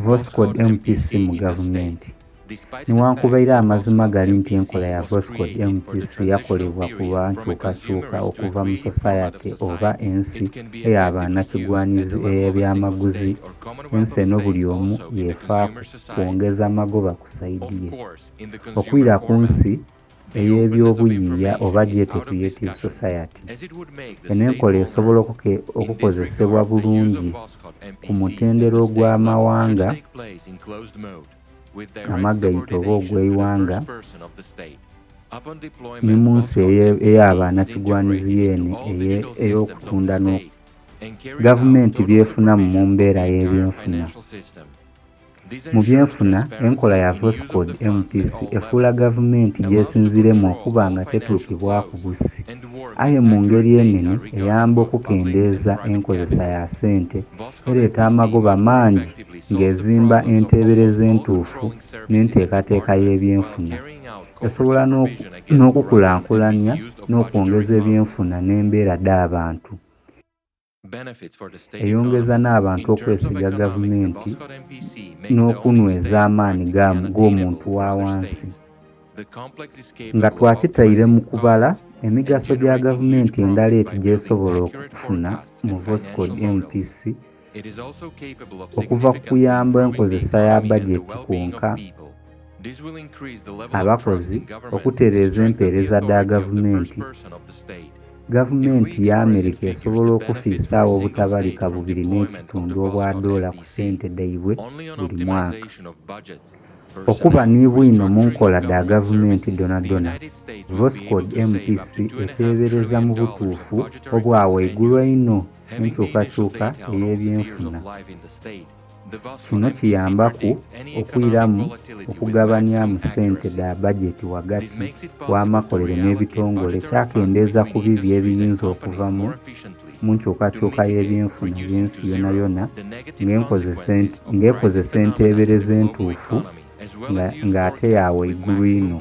Voskhod MPC mu gavumenti. Newankubaire amazima gali nti enkola ya Voskhod MPC yakolebwa ku lwa nkyukakyuka okuva mu sosayate oba ensi ey'abanakigwanyizi ey'ebyamaguzi, ensi eno buli omu yefaaku kwongeza magoba ku sayidi ye, okwira ku nsi ey'ebyobuyiiya oba gyete creative society. Eno enkola esobola okukozesebwa bulungi ku mutendera ogw'amawanga amagaite oba ogw'eighanga ni mu nsi ey'abanakigwanyizi yeene ey'okutunda gavumenti byefunamu mu mbeera y'ebyenfuna. Mu byenfuna, enkola ya Voskhod MPC efuula gavumenti gyesinziiremu okuba nga tetuukibwaku busi, aye mu ngeri enene eyamba okukendeeza enkozesa ya sente ereeta amagoba mangi ng'ezimba enteebereza entuufu n'enteekateeka y'ebyenfuna. Esobola n'okukulankulanya n'okwongeza ebyenfuna n'embeera dh'abantu. Eyongeza n'abantu okwesiga gavumenti n'okunyweza amaani g'omuntu wa wansi. Nga twakitaire mu kubala, emigaso gya gavumenti endala eti gy'esobola okufuna mu Voskhod MPC okuva ku kuyamba enkozesa ya bajeti kwonka, abakozi, okutereeza empeereza dha gavumenti, gavumenti ya Amerika esobola okufiisaawo obutabalika 2.5 obwa doola ku sente dhaibwe buli mwaka. Okuba ni bwino mu nkola dha gavumenti dhonadhona, Voskhod MPC eteebereza mu butuufu obwa waigulu einho enkyukakyuka ey'ebyenfuna. Kino kiyambaku okwiramu okugabanyamu sente dha bajeti ghagati w'amakolero n'ebitongole kyakendeeza ku bibi ebiyinza okuva mu nkyukakyuka y'ebyenfuna y'ensi yonayona ng'ekozesa enteebereza entuufu ng'ate ya waigulu inho.